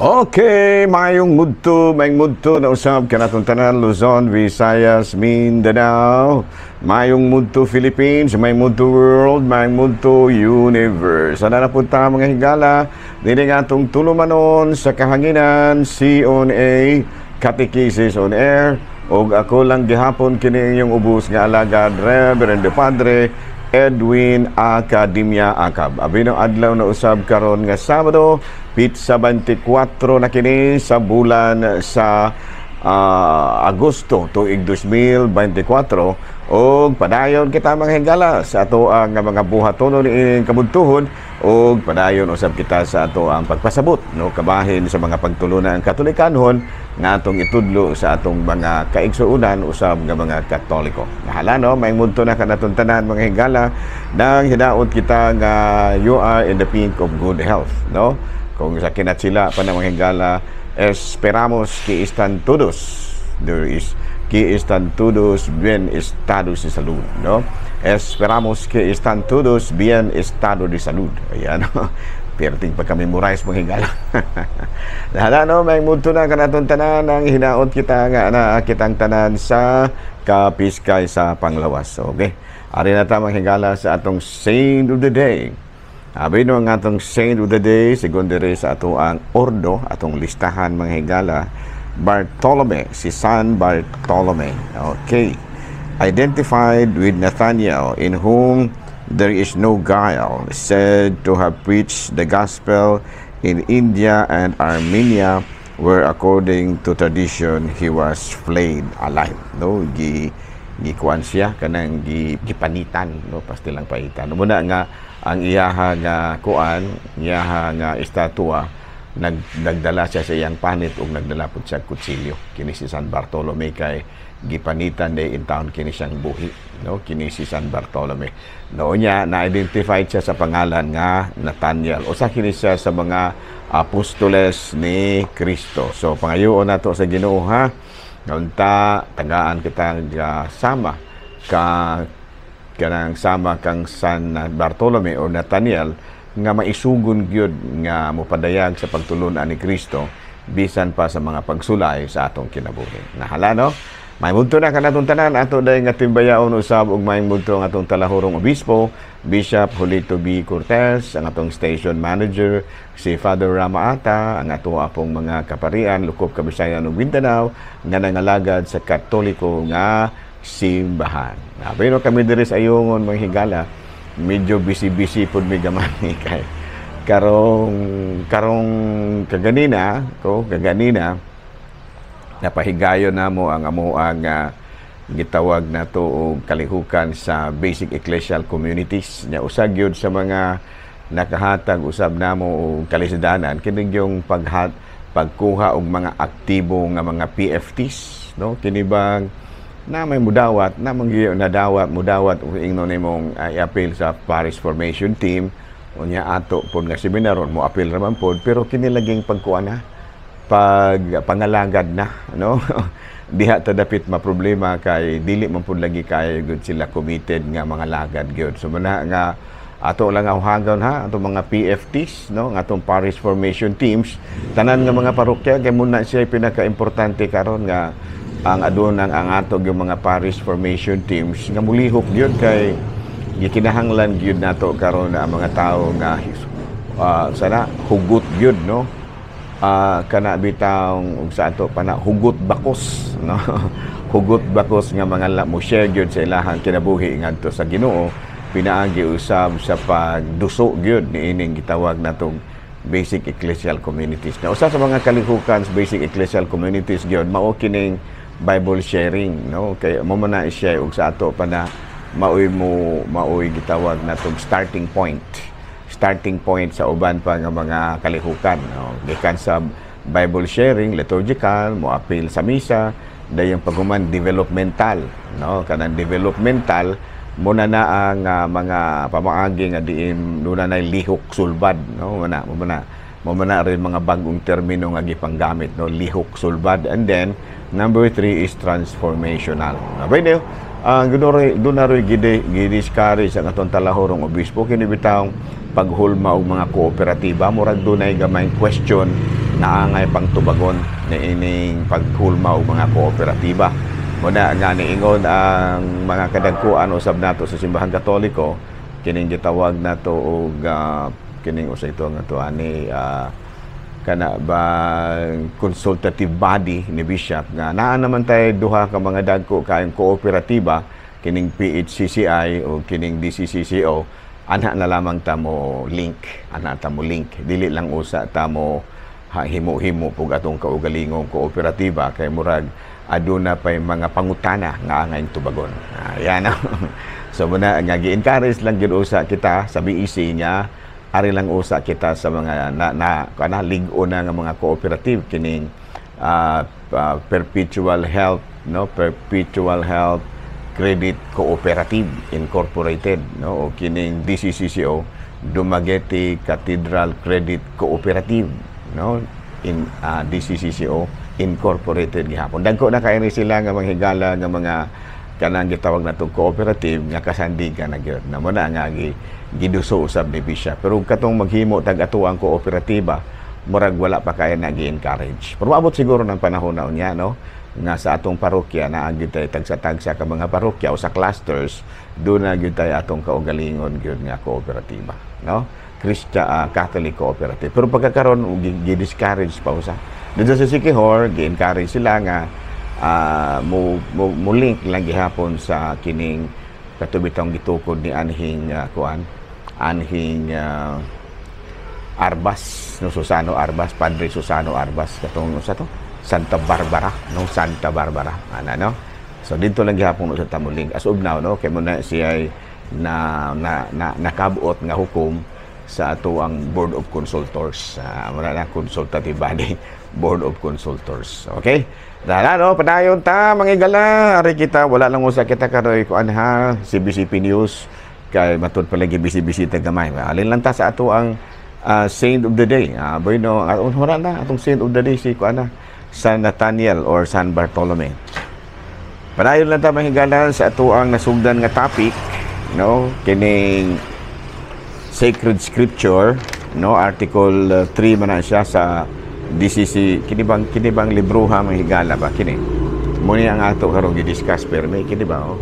Okay, mayong mudto na usab kanatong tanan, Luzon, Visayas, Mindanao. Mayong mudto, Philippines, mayong mudto, world, mayong mudto, universe. Sana na punta, mga higala, dini nga atong tulumanon sa kahanginan, C on A, Catechesis on Air, og ako lang gihapon kini inyong ubos nga alagad, Reverend Padre Edwin Academia Acab. Abino adlaw na usab karon nga Sabado, petsa 24 na kini sa bulan sa Agosto tuig 2024, ug padayon kita, mga higala, sa ato ang mga buhatonon niining kabuntuhon, ug padayon usab kita sa ato ang pagpasabot, no, kabahin sa mga pagtulunan Katolikanhon nga atong itudlo sa atong mga kaigsuonan usab nga mga Katoliko. Nahala, no, may mudto na kanatong tanan, mga higala, nang hinaot kita nga you are in the pink of good health, no? Kung sa kinatsila pa na, mga higala, esperamos que están todos there is que están todos bien estado de salud, no? Esperamos que están todos bien estado de salud. Ayan, perting pagka-memorize, mga higala. Nahala, no, may mudto na kanatong tanan, ang hinaot kita nga na kitang tanan sa kapiskay sa panglawas. Okay. Ari na ta, mga higala, sa atong saint of the day. Abi no ang atong saint of the day, sigon diri sa ato ang ordo, atong listahan, mga higala, Bartolome, si San Bartolome. Okay. Identified with Nathaniel, in whom there is no guile, said to have preached the gospel in India and Armenia, where according to tradition he was flayed alive. No, gikuan siya, kanang gipanitan, no, pastilang paitan. Muna nga ang iyaha nga kuan, iyaha nga estatwa, nagdala siya sa iyang panit ug nagdala pud siya kutsilyo. Kini si San Bartolome kay gipanitan day in town kini siyang buhi, no? Kini si San Bartolome, no, niya na-identify siya sa pangalan nga Nathaniel. Usa kini siya sa mga apostoles ni Kristo. So pangayoon nato sa Ginoo, ha, unta tagaan kita nga sama ka kanang sama kang San Bartolome o Nathaniel nga maisugon gyud nga mopadayag sa pagtulun-an ni Kristo bisan pa sa mga pagsulay sa atong kinabuhi. Nahala, no? May mudto na kanatong tanan, ato day nga timbayaon usab og may mudto ang atong talahurong obispo, Bishop Julito B. Cortez, ang atong station manager si Father Rama Ata, ang ato apong mga kaparian lukop Kabisayan ug Mindanao nga nangalagad sa Katoliko nga simbahan. Pero kami diri sa Ayungon, mga higala, medyo busy-busy pud mi gamay kay karong karong kaganina ko kaganina napahigayon namo ang amo ang gitawag nato og kalihukan sa basic ecclesial communities nya. Usa gyud sa mga nakahatag usab namo og kalisdanan kini yung pagkuha og mga aktibo nga mga PFTs, no? Kini bang na may mudawat na man nadawat mudawat og ingnon nimong i-appeal sa parish formation team, unya ato pod nga seminar mo appeal raman pod, pero kini laging pagkuha na pag pangalagad na, no? Diha ta dapit maproblema kay dili man pud lagi kay gud sila committed nga mga lagad gyud. So muna nga ato lang awhagon ha atong mga PFTs, no, ang atong parish formation teams, tanan nga mga parokya, kay muna siya pinaka-importante karon nga ang adunang ang ato yung mga parish formation teams nga mulihok gyud kay gikinahanglan gyud nato karon na ang mga tawo nga sana hugot gyud, no, kana bitang ug sa ato pa na hugot bakos, no, hugot bakos nga mga mo share gyud sa ilahang kinabuhi ngadto sa Ginoo pinaagi usab sa pagduso gyud niining gitawag natong basic ecclesial communities. Na usa sa mga kalihukan sa basic ecclesial communities gyud mao kining Bible sharing, no, kay mo man na siya ug sa ato pa na maoy mo maoy gitawag natong starting point sa uban pa nga mga kalihukan, no? Gikan sa Bible sharing, liturgical, mo appeal sa misa, dayon paghuman developmental, no? Kanang developmental muna na ang mga pamaagi nga diin duna nay lihok sulbad, no? Muna mo na mo na rin mga bagong termino nga gipanggamit, no, lihok sulbad. And then number 3 is transformational. Abay niyo ang doon na rin gidi-discourage ang atong talahurong obispo kini bitawng Paghulma og mga kooperatiba, murag dunay gamay question na angay pang tubagon niining paghulma og mga kooperatiba. Muna nga niingon ang mga kadagkuan usab nato sa Simbahang Katoliko, kining gitawag nato og kining usa ito nga to ani kana ba consultative body ni Bishop, nga naa naman tay duha ka mga dagko kayong kooperatiba, kining PHCCI o kining DCCCO. Ana na lamang ta mo link, ana ta mo link, dili lang usa ta mo himo-himo pug atong kaugalingong kooperatiba kay murag aduna pay mga pangutana nga angay tubagon. Ayan. So muna nga gi-encourage lang gyud usa kita sa BEC nga ari lang usa kita sa mga na, na kana lig-on na nga mga cooperative, kining Perpetual Help, no, Perpetual Help Credit Cooperative Incorporated, no, o kining DCCCO, Dumaguete Cathedral Credit Cooperative, no, in DCCCO Incorporated gihapon. Dagko na kay ni sila nga mga higala nga mga kanang gitawag natong cooperative nga kasandigan na gyud na. Mo na nga giduso usab ni Bishop, pero katong maghimo tag ato ang kooperatiba, murag wala pa kaya na gi-encourage. Pero maabot siguro ng panahon na unya, no, nga sa atong parokya na gyud tay tagsa-tagsa ka mga parokya o sa clusters, do na gyud tay atong kaugalingon gyud nga kooperatiba, no, Christian Catholic Cooperative. Pero pagkakaron, gi-discourage pa usa. Dito sa Siquijor, gi-encourage sila nga mo link lang gihapon sa kining katubitong gitukod ni anhing kuan, anhing Arbas, no, Susano Arbas, Padre Susano Arbas, katong sa to Santa Barbara, no, Santa Barbara ana, no. So dito lang gihapon sa tamo link as of now, no, kay mo na siya na na, na nakabuot nga hukom sa ato ang Board of Consultors. Wala na consultative body, Board of Consultors. Okay? Dala, no, padayon ta, mga igala. Ari kita, wala lang usa kita karoy kuan ha, CBCP News kay matud pa lagi busy-busy ta gamay. Alin lang ta sa ato ang saint of the day. Bueno, wala na atong saint of the day, si kuan na, San Nathaniel or San Bartolome. Padayon lang ta, mga higala, sa ato ang nasugdan nga topic, no, kining Sacred Scripture, no, Article 3 man na siya sa DCC. Kini bang libroha, mga higala ba kini mo ni ang ato karon gi-discuss permi kini ba? Oh,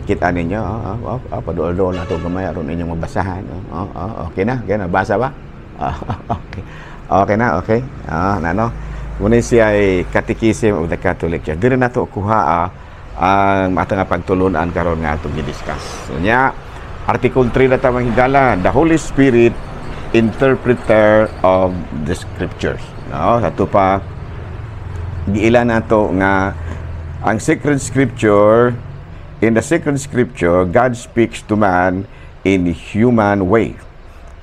kita ninyo, oh, paduol-duol na to gamay aron inyong mabasahan. Oh, okay na, basa ba? Oh, okay. Okay na, okay. Ah, nano muna siya ay Catechism of the Catholic Church. Diri nato kuha ang ato nga pagtulunan karon nga atong gi-discuss. So, nya Article 3 na ta, mga higala, the Holy Spirit, interpreter of the Scriptures. No, sa pa giila nato nga ang Sacred Scripture, in the Sacred Scripture, God speaks to man in human way.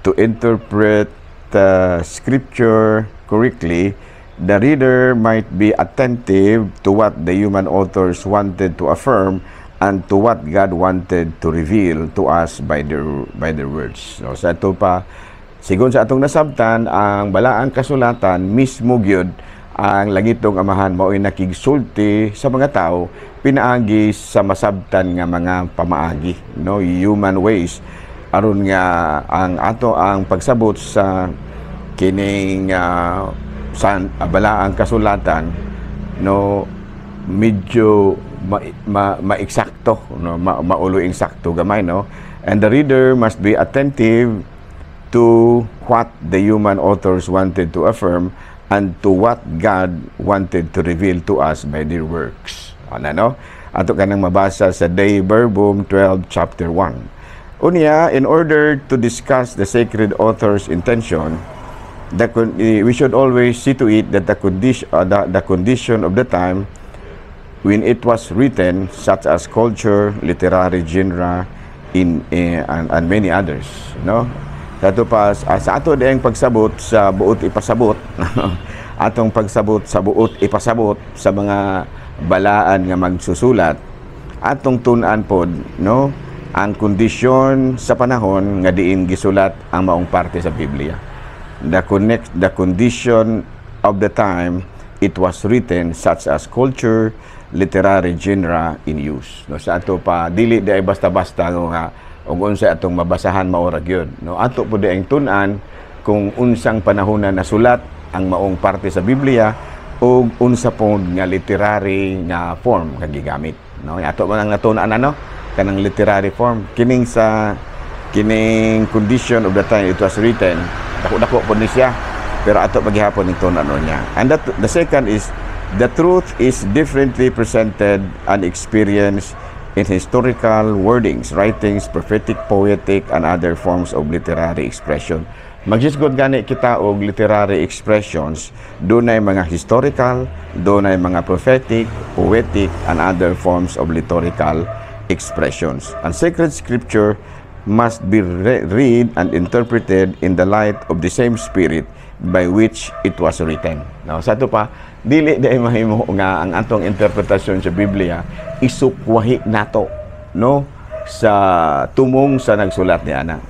To interpret the Scripture correctly, the reader might be attentive to what the human authors wanted to affirm and to what God wanted to reveal to us by their words. No, sa ito pa, sigon sa atong nasabtan, ang Balaang Kasulatan mismo gyud ang langitong Amahan mao'y nakigsulti sa mga tao pinaagi sa masabtan nga mga pamaagi, no, human ways, aron nga ang ato ang pagsabot sa kining sa Balaang Kasulatan, no, medyo ma, ma, maeksakto, no, maulo eksakto gamay, no. And the reader must be attentive to what the human authors wanted to affirm and to what God wanted to reveal to us by their works. Ano, no? Ato kanang mabasa sa Dei Verbum 12 chapter 1. Unya, in order to discuss the sacred author's intention, we should always see to it that the condition of the time when it was written, such as culture, literary genre, and many others, no? Sa ato pa, sa ato diyang pagsabot sa buot ipasabot, atong pagsabot sa buot ipasabot sa mga balaan nga magsusulat, atong tun-an pod, no, ang kondisyon sa panahon nga diin gisulat ang maong parte sa Biblia. The condition of the time it was written, such as culture, literary genre in use. No, sa ato pa, dili di ay basta-basta, no, nga Ug unsay atong mabasahan, mao ra gyud, no? Ato pud ang tun-an kung unsang panahon na nasulat ang maong parte sa Biblia ug unsa pod nga literary nga form nga gigamit, no? Ato man ang natun-an, ano, kanang literary form kining sa kining condition of the time it was written. Dako-dako pod ni siya, pero ato paghihapon ning tun-an niya. And that the second is the truth is differently presented and experienced in historical wordings, writings, prophetic, poetic, and other forms of literary expression. Magisgod gani kita og literary expressions, dunay mga historical, dunay mga prophetic, poetic, and other forms of liturgical expressions. And sacred scripture must be read and interpreted in the light of the same spirit by which it was written. Now, sa ato pa, dili diay mahimo nga ang atong interpretasyon sa Biblia isukwahi nato, no, sa tumong sa nagsulat ni ana.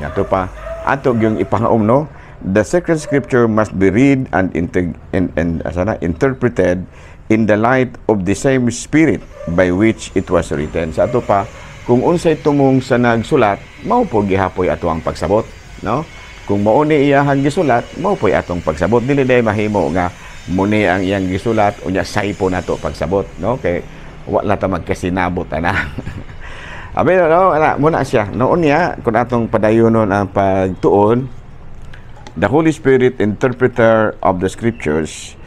Ato pa, ato yung ipangaom, no, the sacred scripture must be read and asana, interpreted in the light of the same spirit by which it was written. Sa ato pa, kung unsay tumong sa nagsulat, mao po gihapoy ato ang pagsabot, no? Kung mao ni iyahang gisulat, mao po'y atong pagsabot. Dili diay mahimo nga muni ang iyang gisulat unya saypo nato pagsabot, no? Kay wala ta magkasinabot ana. Abi, no, ana muna siya. Noon niya kung atong padayonon ang pagtuon, the Holy Spirit, interpreter of the scriptures.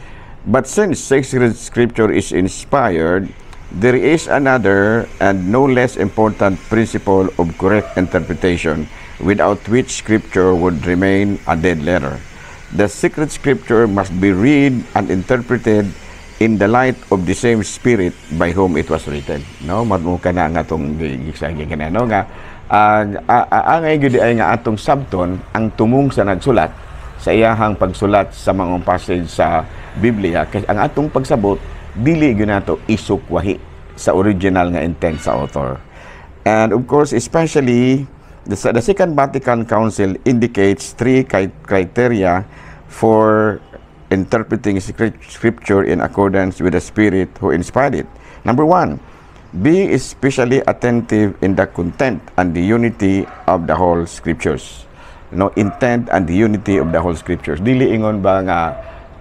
But since sacred scripture is inspired, there is another and no less important principle of correct interpretation without which scripture would remain a dead letter. The sacred scripture must be read and interpreted in the light of the same spirit by whom it was written. No, matmo ka na nga atong gisagi kana, no, nga angay gyud ay nga atong sabton ang tumong sa nagsulat sa iyahang pagsulat sa mga passage sa Biblia, kay ang atong pagsabot dili gyud nato isukwahi sa original nga intent sa author. And of course, especially the Second Vatican Council indicates three criteria for interpreting scripture in accordance with the spirit who inspired it. Number one, be especially attentive in the content and the unity of the whole scriptures. No, intent and the unity of the whole scriptures. Dili ingon ba nga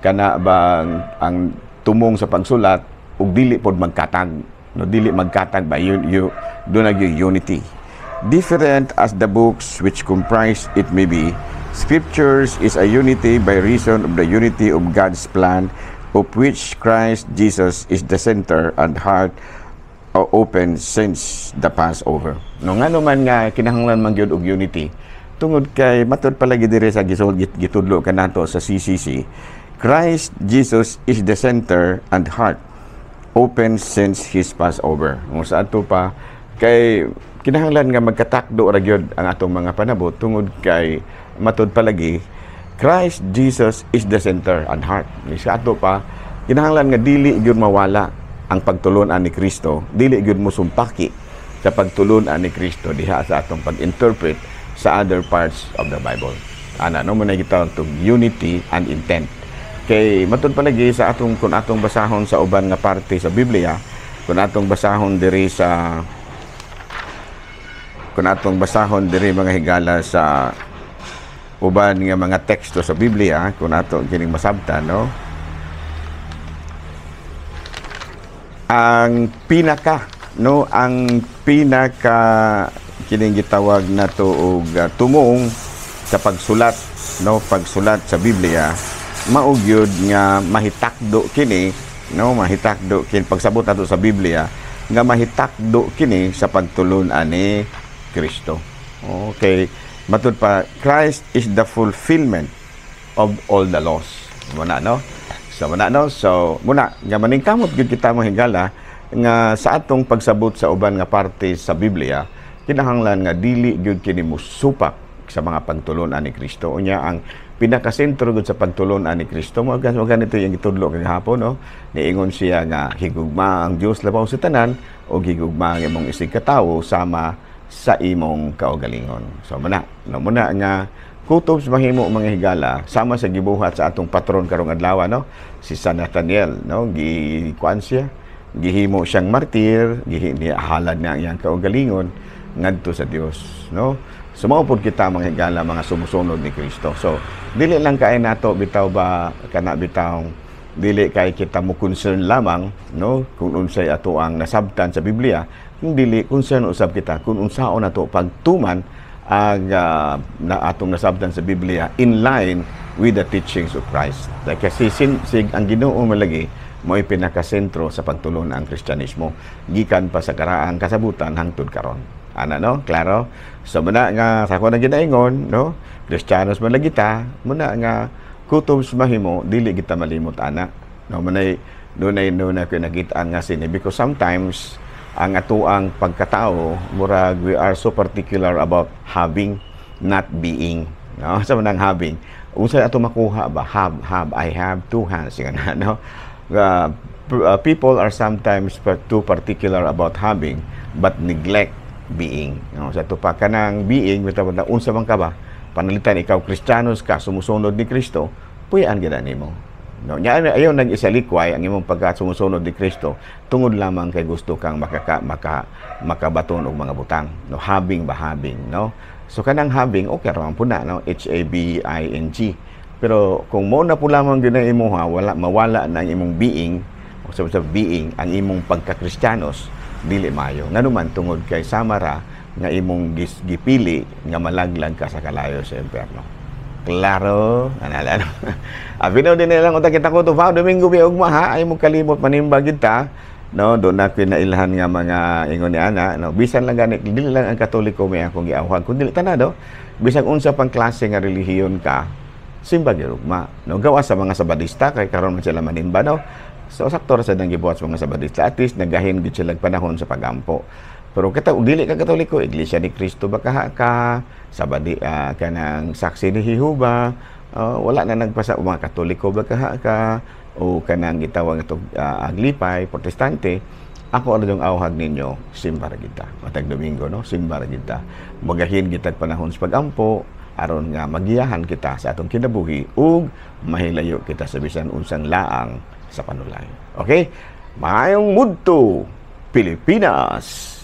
kana ba ang tumong sa pagsulat ug dili pod magkatag, no? Dili magkatag ba yun, you do na unity. Different as the books which comprise it may be, scriptures is a unity by reason of the unity of God's plan, of which Christ Jesus is the center and heart, open since the Passover. No, ngano man nga kinahanglan man gyud og unity? Tungod kay matud palagi diri sa gitudlo kanato sa CCC, Christ Jesus is the center and heart open since his Passover. Kung sa ato pa, kay kinahanglan nga magkatakdo ra gyud ang atong mga panabot tungod kay matud palagi Christ Jesus is the center and heart. Sa ato pa, kinahanglan nga dili gyud mawala ang pagtulon-an ni Kristo, dili gyud mo sumpaki sa pagtulon-an ni Kristo diha sa atong pag-interpret sa other parts of the Bible. Ana, no, mo na gitawag tog unity and intent. Kay matud palagi sa atong, kung atong basahon sa uban nga parte sa Biblia, kung atong basahon diri, mga higala, sa uban nga mga teksto sa Biblia, kung ato kining masabtan, no, ang pinaka, no, ang pinaka kining gitawag nato og tumong sa pagsulat, no, pagsulat sa Biblia, mao gyud nga mahitakdo kini, no, mahitakdo kini pagsabot nato sa Biblia nga mahitakdo kini sa pagtulun-an ni Kristo. Okay, matud pa, Christ is the fulfillment of all the laws. Muna, no? So muna, no? So muna nga maningkamot gyud kita, mga higala, nga sa atong pagsabot sa uban nga parte sa Biblia, kinahanglan nga dili gyud kini musupak sa mga pagtulun-an ni Kristo. Unya ang pinakasentro gud sa pagtulun-an ni Kristo mo ganito yung gitudlo kagahapon, no? Niingon siya nga higugma ang Dios labaw sa tanan o higugma ang imong isig katawo sama sa imong kaugalingon. So muna, no, muna nga kutob sa mahimo, mga higala, sama sa gibuhat sa atong patron karong adlaw, no, si San Nathaniel, no, gi kuan siya, gihimo siyang martir, gihi niya halad niya ang iyang kaugalingon. ngadto sa Dios, no? So mao pod kita, mga higala, mga sumusunod ni Kristo. So dili lang kay nato bitaw ba kana bitaw, dili kay kita mo concern lamang, no, kung unsay ato ang nasabtan sa Biblia, kung dili concern usab kita kung unsaon nato pagtuman ang na atong nasabtan sa Biblia in line with the teachings of Christ. Like, kasi si ang Ginoo malagi mo'y pinakasentro sa pagtulon ang Kristyanismo gikan pa sa karaang kasabutan hangtod karon. Ana, no? Klaro? So muna nga sa ako na ginaingon, no? Kristiyanos man lagi ta, muna nga kutob sa mahimo dili kita malimot ana. No, manay dunay dunay ko nakitaan nga sini because sometimes ang atuang pagkatao, murag we are so particular about having, not being, no? Sa manang having, unsa ato makuha ba, have, have, I have two hands nga, no? People are sometimes too particular about having but neglect being, no? Sa ato pa kanang being bitaw na unsa man ka ba, panalitan ikaw Kristiyanos ka, sumusunod ni Kristo, puy-an gyud nimo, no? Nya ayaw nag-isalikway ang imong pagka sumusunod ni Kristo tungod lamang kay gusto kang makaka maka makabaton og mga butang, no? Having ba, having, no? So kanang having, okay ra man pud na, no? H A B I N G. Pero kung mo na po lamang gyud ang imuha, wala mawala na ang imong being o sa being ang imong pagka-Kristiyanos, dili maayo. Ngano man, tungod kay samara nga imong gipili nga malaglag ka sa kalayo sa impyerno. Klaro? Anala, no? Abi din lang unta kita ko to pa Domingo bi ugma ha, ay mo kalimot manimba kita, no? Do na pinailhan nga mga ingon ni ana, no? Bisan lang gani, dili lang ang Katoliko may akong giawhag kun dili tanan, no? Bisan unsa pang klase nga relihiyon ka, simba gyud ugma, no? Gawa sa mga Sabadista kay karon man sila manimba, no? So sakto ra sa nang gibuhat sa mga Sabadista, at least nagahin gid sila panahon sa pagampo. Pero kita ug dili ka Katoliko, Iglesia ni Cristo ba kaha ka, Sabadi, kanang Saksi ni Jehova, wala na nagpasa mga Katoliko ba kaha ka o kanang gitawag itong Aglipay, Protestante, ako ano yung awhag ninyo, simba ra kita. Matag Domingo, no? Simba ra kita. Magahin kita panahon sa pagampo, aron nga magiyahan kita sa atong kinabuhi ug mahilayo kita sa bisan unsang laang sa panulay. Okay? Maayong mudto, Pilipinas!